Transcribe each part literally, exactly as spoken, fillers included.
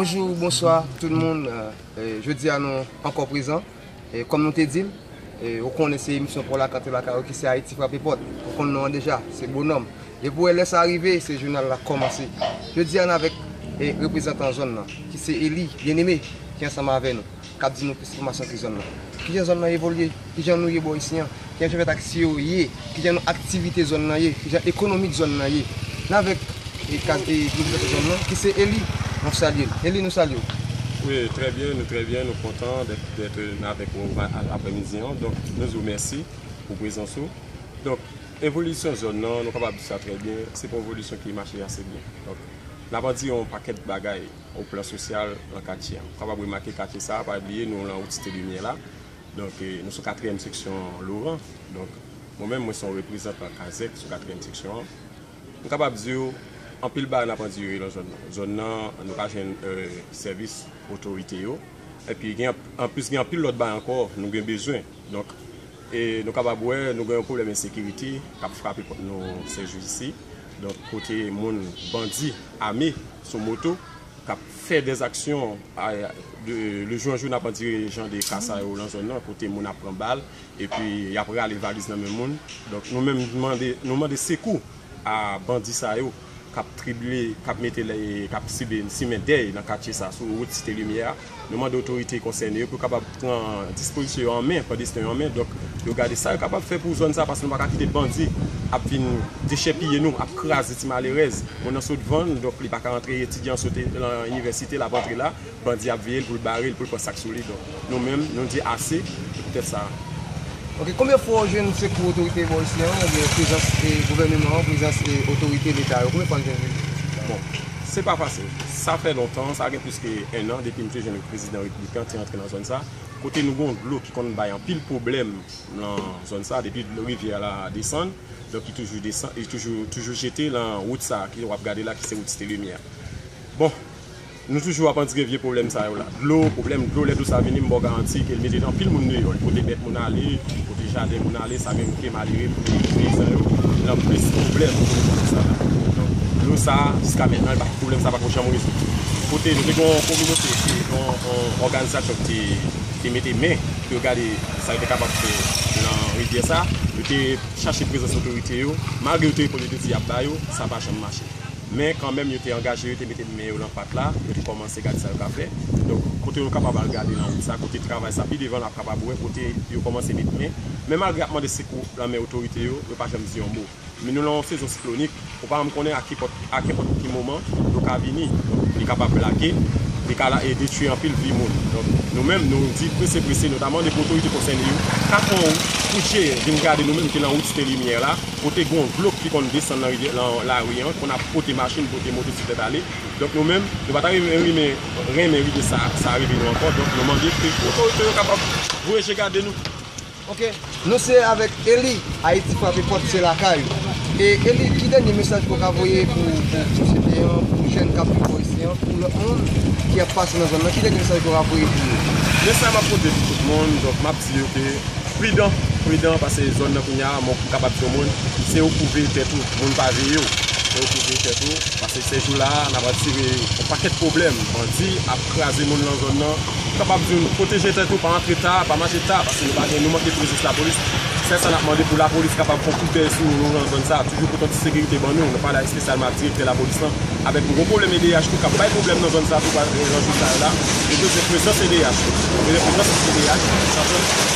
Bonjou, bonswa tout moun. E, e, jodi a nou ankò prezan. E, kòm nou te di l, e, ou konnen se emisyon Pòl la kanpe lakay ou ki se Ayiti Frape Pòt. Ou konn non an deja, se Bonòm. Depi w wè lè sa a rive, se jounal la kòmanse. Jodi a n avèk, e, reprezantan zòn nan, ki se Eli Byeneme, ki ansanm avè nou, k ap di nou plis enfòmasyon sou zòn nan. Kijan zòn nan evolye, kijan nou ye bò isi an, kijan chofè taksi yo ye, kijan nou aktivite zòn nan ye, kijan ekonomik zòn nan ye. N avèk, e, kaz, e, reprezantan zòn nan, ki se Eli, nou salye l. Eli, nou salye w. Wi, trè byen, nou trè byen, nou kontan dèt, dèt avèk ou aprèmidi an. Donk, nou di w mèsi pou prezans ou. Donk, evolisyon zòn nan, nou kapab di sa trè byen, se pa yon evolisyon ki mache ase byen. Donk, n ap andire yon pakèt bagay o plan sosyal nan katye a. Ou kapab remake katye sa a, pa bliye nou lan wout Site Limyè la. Donk, e, nou sou katriyèm seksyon Loran. Donk, mwen menm, mwen se yon reprezantan Kazèk sou katriyèm seksyon an. M kapab di w, anpil bagay n ap andire lan zòn nan. Zòn nan, nou pa jwenn, e, sèvis otorite yo. Epi, gen, anplis, gen anpil lòt bagay ankò nou gen bezwen. Donk, e, nou kapab wè, nou gen yon pwoblèm ensekirite k ap frape pòt nou sèjou isi. Donk, kote moun bandi ame sou moto k ap fè dèzaksyon, a, de, de jou an jou n ap andire jan de ka sa yo lan zòn nan, kote moun ap pran bal, epi y ap rale valiz nan men moun. Donk, nou menm, nou mande, nou mande sekou a bandi sa yo k ap trible, k ap mete lè, k ap sibe, simen dèy nan katye sa, sou wout Site Limyè a. Nou mande otorite konsène yo pou yo kapab pran dispozisyon yo an men, pran destin yo an men. Donk, yo gade sa yo kapab fè pou zòn sa, paske nou pa ka kite bandi ap vin dechèpiye nou, ap kraze ti malerèz. Moun nan sot vann, donk li pa ka antre, etidyan sot lan inivèsite, l ap antre la, bandi ap veye l pou l bare l, pou l pran sa k sou li. Donk, nou menm, nou di ase, se poutèt sa. Ok, konbyen fwa w jwenn sekou otorite bò isi an, oubyen prezans, e, gouvèneman an, prezans, e, otorite Leta yo? Konbyen fwa w jwenn li? Bon, se pa fasil. Sa fè lontan, sa gen plis ke en an depi m te jwenn prezidan repiblik lan te antre nan zòn sa, kote nou gen yon dlo ki konn bay anpil pwoblèm nan zòn sa, depi dlo rivyè la desann, donk li toujou desann, li toujou, toujou jete lan wout sa ki w ap gade la, ki se wout Site Limyè. Bon, nou toujou ap andire vye pwoblèm sa yo la. Dlo, pwoblèm dlo, lè dlo sa vini, m ba w garanti ke l mete anpil moun deyò. Li pote bèt moun ale, li pote jaden moun ale, sa menm ke malere pou peyizan yo, l ap plis pwoblèm pou sa la. Donk, dlo sa, jiska mentnan, li pa, pwoblèm sa pa ko janm rezoud. Kote nou te gen yon kominote, yon, yon òganizasyon ki te, ki te mete men pou yo gade sa yo te kapab fè nan rivyè sa, yo te chache prezans otorite yo, malgre yo te reponn, yo te di y ap ba yo, sa pa janm mache. Men kanmenm, yo te angaje, yo te mete men yo nan pat la, yo te kòmanse gade sa yo ka fè. Donk, kote nou kapab al gade nan wout sa, kote travay sa, pi devan n ap kapab wè kote yo kòmanse met men. Men malgre y ap mande sekou lanmen otorite yo, yo pa janm di yon mo. Men nou lan yon sezon siklonik, ou pa janm konnen a ki pòt, a kenpòt ki moman dlo ka vini. Donk, li kapab lage, li ka la, e detwi anpil vi moun. Donk, nou menm, nou di prese prese, notaman depi otorite konsène yo ka pran yon kout je vin gade nou menm ki lan wout Site Limyè la, kote gen yon dlo ki konn desann nan rivyè, nan lari an, konn ap pote machin, pote moto, siklet ale. Donk nou menm, nou pa ta renmen, renmen, renmen rive sa, sa rive nou ankò. Donk nou mande ke otorite yo kapab voye je gade nou. Ok, nou se avèk Eli, Ayiti Frape Pòt se lakay ou. E Eli, ki dènye mesaj ke w ka voye pou, pou sosyete an, pou jèn k ap viv bò isi an, pou lòt moun ki ap pase nan zòn nan, ki dènye mesaj ke w ka voye pou yo? Mesaj m ap pote pou tout moun, donk m ap di yo ke pridan, pridan, paske zòn nan kounye a, mwen m kapab di yon moun, se ou k pou veye tèt ou, moun pa veye w. Se ou k pou veye tèt ou, paske se jou la a, n ap atire yon pakèt pwoblèm. Bandi ap kraze moun lan zòn nan. M kapab di w, pwoteje tèt ou, pa antre ta, pa manje ta, paske nou pa gen, nou manke prezans lapolis. Sèl sa n ap mande pou lapolis kapab pran kout bèy sou nou lan zòn sa a, toujou pote yon ti sekirite ban nou. Nou pale a espesyalman ak direktè lapolis lan, avèk nou gon pwoblèm E D H tou k ap bay pwoblèm nan zòn sa a tou, pa, e, nan jou sa yo la. Nou bezwen prezans E D H tou. Nou bezwen prezans E D H nan zòn sa.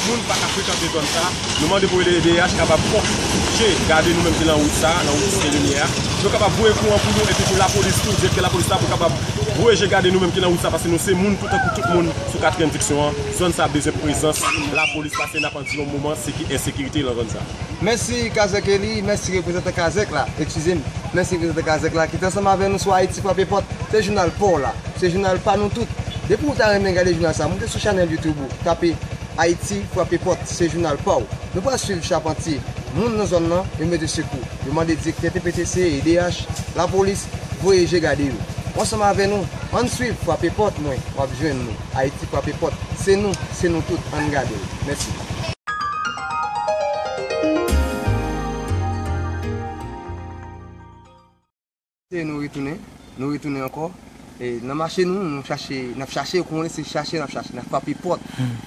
Moun pa ka frekante zòn sa. Nou mande pou E D H kapab pran je gade nou menm ki lan wout sa, lan wout Site Limyè a. Yo kapab voye kouran pou nou, epi pou lapolis tou, direktè lapolis la pou kapab voye je gade nou menm ki lan wout sa, paske nou se moun tou tankou tout moun sou katriyèm seksyon an. Zòn sa bezwen prezans lapolis, paske n ap antre yon moman, se ki ensekirite lan zòn sa. Mèsi Kazèk Eli, mèsi reprezantan Kazèk la, eskize m, mèsi reprezantan Kazèk la ki te ansanm avè nou sou Ayiti Frape Pòt. Se jounal pa w la, se jounal pa nou tout. Depi w ta renmen gade jounal sa, moute sou chanèl YouTube ou, tape Ayiti Frape Pòt, se jounal pa w. Nou pral swiv chapantye, moun nan zòn nan, yo mete sekou. Yo mande direktè T P T C, E D H, lapolis, voye je gade yo. Ansanm avè nou, ann swiv Frape Pòt mwen, w ap jwenn nou. Ayiti Frape Pòt, se nou, se nou tout, ann gade l. Mèsi. Se nou retounen. Nou retounen ankò. E, nan mache nou, nou chache, n ap chache, ou konnen se chache n ap chache, n ap frape pòt.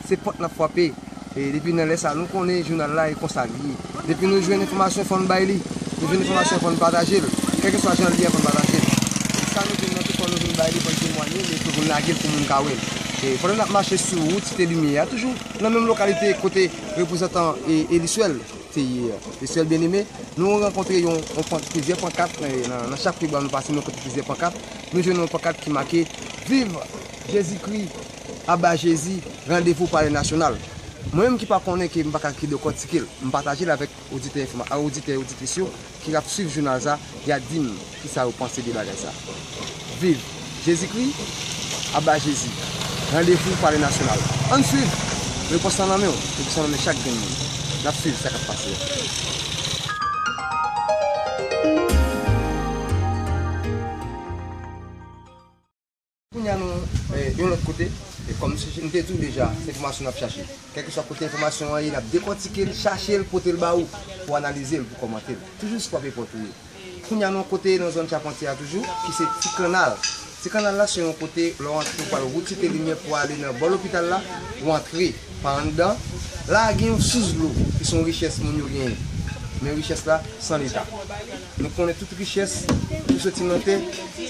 Se pòt n ap frape. E, depi nan lè sa, nou konnen jounal la e konsa l ye. Depi nou jwenn enfòmasyon, fò n bay li. Nou jwenn enfòmasyon, fò n pataje l. Kèlkeswa jan l ye a, fò n pataje l. E sa nou jwenn nan tou, fò nou vin bay li, fò n temwanye, men fò n lage l pou moun ka wè l. E pandan n ap mache sou wout Site Limyè a, toujou nan menm lokalite kote reprezantan e, Eliswèl te ye. Eliswèl Byeneme, nou rankontre yon, yon pan-, plizyè pankat, e, nan, nan chak kote nou pase, nou rankontre plizyè pankat. Nou jwenn yon pankat ki make Viv Jezikri, Aba Jezi, Randevou Palè Nasyonal. Mwen menm ki pa konnen, ke m pa ka ki dekòtike l, m pataje l avèk oditè enfòma-, a oditè, oditris yo ki ap swiv jounal sa, y a di m kisa yo panse de bagay sa. Viv Jezikri, Aba Jezi, Randevou Palè Nasyonal. Ann swiv! Repons lan nan men w, repons lan nan men chak grenn moun. N ap swiv sa k ap pase a. Kounye a nou, e, yon lòt kote, e, kòm si m te di w deja, se enfòmasyon n ap chache. Kèlkeswa kote enfòmasyon an ye, n ap dekòtike l, chache l, pote l ba ou, pou analize l, pou kòmante l. Toujou sou frape pòt ou ye. Kounye a nou kote nan zòn Chapantye a toujou, ki se Ti Kannal. Ti Kannal la se yon kote, lè w antre, ou pral wout Site Limyè pou ale nan bò lopital la, ou antre pa anndan. La a gen yon sous dlo, ki se yon richès moun yo genyen. Men richès la, san Leta. Nou konnen tout richès ki soti nan tè,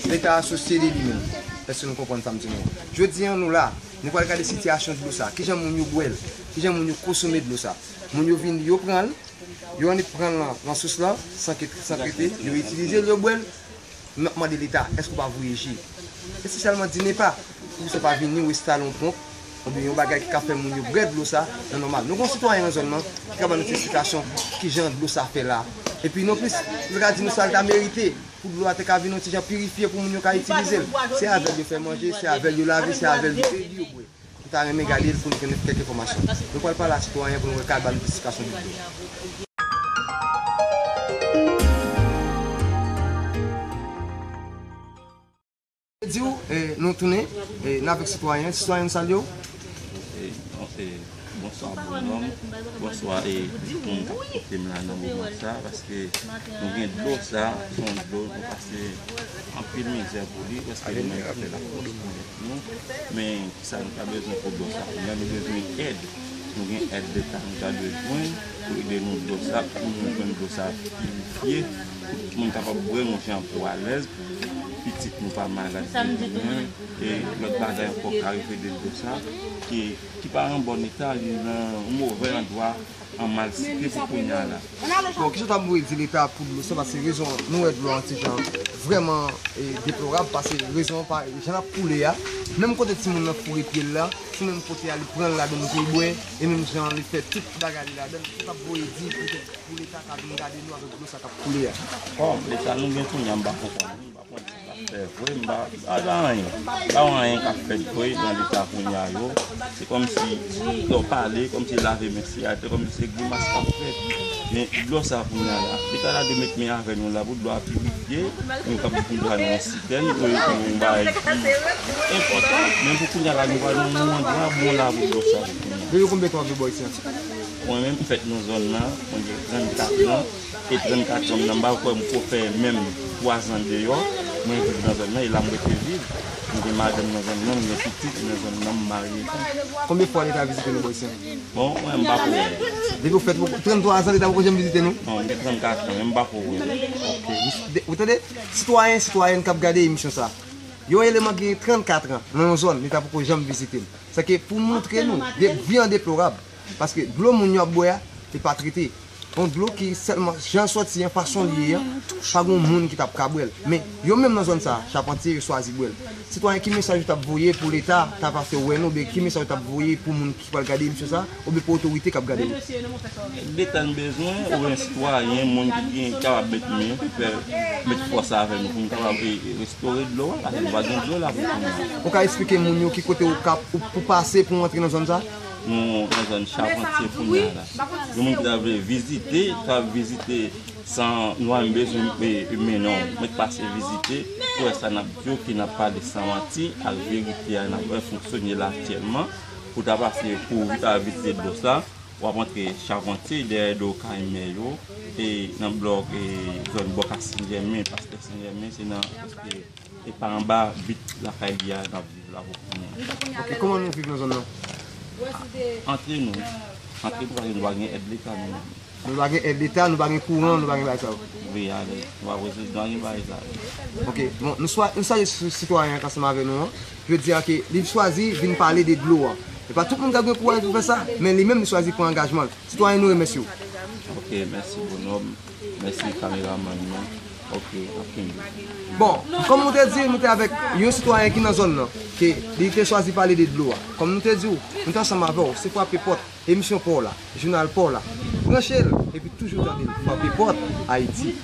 Leta asosye de li menm. Èske nou konprann sa m di nou an? Jodi a, nou la, nou pral gade sitiyasyon dlo sa. Kijan moun yo bwè l? Kijan moun yo konsome dlo sa? Moun yo vin, yo pran l, yo annik pran l nan, nan sous lan, san ke, san trete, yo itilize l, yo bwè l. Nou ap mande Leta, èske w pa voye je? Espesyalman DINEPA, pou sa pa vini, ou enstale yon ponp, oubyen yon bagay ki ka fè moun yo bwè dlo sa nan nòmal. Nou gen yon sitwayen nan zòn nan ki ka ban nou ti esplikasyon kijan dlo sa fè la. Epi nonplis, nou ka di nou sa l ta merite pou dlo a te ka vin yon ti jan pirifye pou moun yo ka itilize l. Se avè l yo fè manje, se avè l yo lave, se avè l yo bwè. Nou ta renmen gade l pou nou konnen kèk enfòmasyon. Nou pral pale a sitwayen pou nou wè ka ban nou esplikasyon de dlo. Di w, e, nou tounen, e, n avèk sitwayen. Sitwayen, n salye w. E, bon, e, bonswa, bonòm. Bonswa, e, tout moun k ap koute m la nan moman sa, paske nou gen dlo sa, se yon dlo nou pase anpil mizè pou li, paske nou menm nou fè lakòz pou nou. Men, kisa nou ta bezwen pou dlo sa? Kounye a nou bezwen èd. Nou gen èd Leta nou ta bezwen pou ede nou dlo sa, pou nou jwenn dlo sa pirifye, pou tout moun kapab bwè yon jan pou alèz, pou pitit nou pa malad, pou nou, e lòt bagay ankò ka rive de dlo sa, ki, ki pa an bòn eta, li nan yon move andwa, an mal site pou kounye a la. Bon, kisa w ta voye di Leta pou dlo sa, paske rezon, nou wè dlo an ti jan vrèman, e, deplorab, paske rezon pa, jan l ap koule a, menm kote timoun nan foure pye l la, se menm kote a li pran l ladan l pou l bwè, e menm jan li fè tout bagay li ladan l, kisa w ta voye di poutèt pou Leta ka vin gade nou avèk dlo sa k ap koule a? Bon, Leta nou gen kounye a, m pa konprann. M pa konn si l ap fè vre, m pa, pa gen anyen. Pa gen anyen k ap fèt vre nan Leta kounye a yo. Se kòmsi lè w pale, kòmsi lave men se atè, kòmsi se grimas k ap fèt. Men dlo sa kounye a la, Leta ta dwe met men avè nou la pou dlo a pirifye, pou nou kapab vin jwenn yon sitèn, pou yon bagay ki enpòtan. Men pou kounye a la, nou pa nan yon andwa bon la pou dlo sa pou kounye a. Depi konbyen tan w ap viv bò isi a? Mwen menm, m fèt nan zòn nan, mwen gen trannkat an, e trannkat an m nan, m pa kwè m ko fè menm twazan deyò, mwen viv nan zòn nan, e la m rete viv. M gen madanm nan zòn nan, m gen pitit nan zòn nan, m marye tou. Konbyen fwa Leta vizite nou bò isi a? Bon, mwen, m pa ko wè l. Depi w fèt, tranntrwazan, Leta poko janm vizite nou? Non, m gen trannkat an, men m pa ko wè l. Ok. Ou tande? Sitwayen, sitwayèn k ap gade emisyon sa. Yon eleman ki gen trannkat an nan yon zòn, Leta poko janm vizite l. Sa ke pou montre nou, de, vi an deplorab. Paske dlo moun yo ap bwè a, li pa trete. Yon dlo ki sèlman, jan l sòti an, fason l ye an, pa gen moun ki t ap ka bwè l. Men, yo menm nan zòn sa a, Chapantye, yo chwazi bwè l. Sitwayen, ki mesaj ou t ap voye pou Leta ta pase wè nou, oubyen ki mesaj ou t ap voye pou moun ki pral gade emisyon sa a, oubyen pou otorite k ap gade nou? Leta n bezwen, oubyen sitwayen, moun ki gen, kapab met men, ki fè, met fòs avè nou, pou n kapab, e, e, restore dlo a, paske nou pa gen dlo la pou kounye a. Ou ka eksplike moun yo ki kote ou ka, ou, ou pase pou w antre nan zòn sa a? Nou nan zòn Chapantye kounye a la. Gen moun ki ta vle vizite, ta vizite san nou pa menm bezwen, e, e, mennen w, mèt pase vizite, pou wè sa n ap di w, ke n ap pale san manti, ak verite a, n ap wè fonksyone la aktyèlman, pou ta pase pou w ta vizite dlo sa. w ap antre Chavantye, dèyè do kay mè yo, e nan blòk, e zòn bò kay Sen Jèmen, pastè Sen Jèmen, se nan, e, e pa anba vit lakay li a n ap viv la pou kounye a. Ok, kòman nou viv nan zòn nan? Antre nou, antre nou, paske nou pa gen èd leta nou menm. Nou pa gen èd leta, nou pa gen kouran, nou pa gen bagay sa yo. Wi, ale, nou pa bezwen, nou pa gen bagay sa yo. Ok, bon, nou swa, nou salye si- sitwayen an k ansanm avè nou an. Je veux dire ke li chwazi vin pale de dlo a. E pa tout moun k ap gen kouraj pou fè sa, men li menm li chwazi pran angajman l. Sitwayen, nou remèsye w. Ok, mèsi bonòm, mèsi kameramann mwen. Ok, n ap kenbe. Bon, kòm nou te di, nou te avèk yon sitwayen ki nan zòn nan, ke li te chwazi pale de dlo a. Kòm nou te di w, nou te ansanm avè w, se frape pòt, emisyon pa w la, jounal pa w la. Branche l, epi toujou tande l, frape pòt, Ayiti.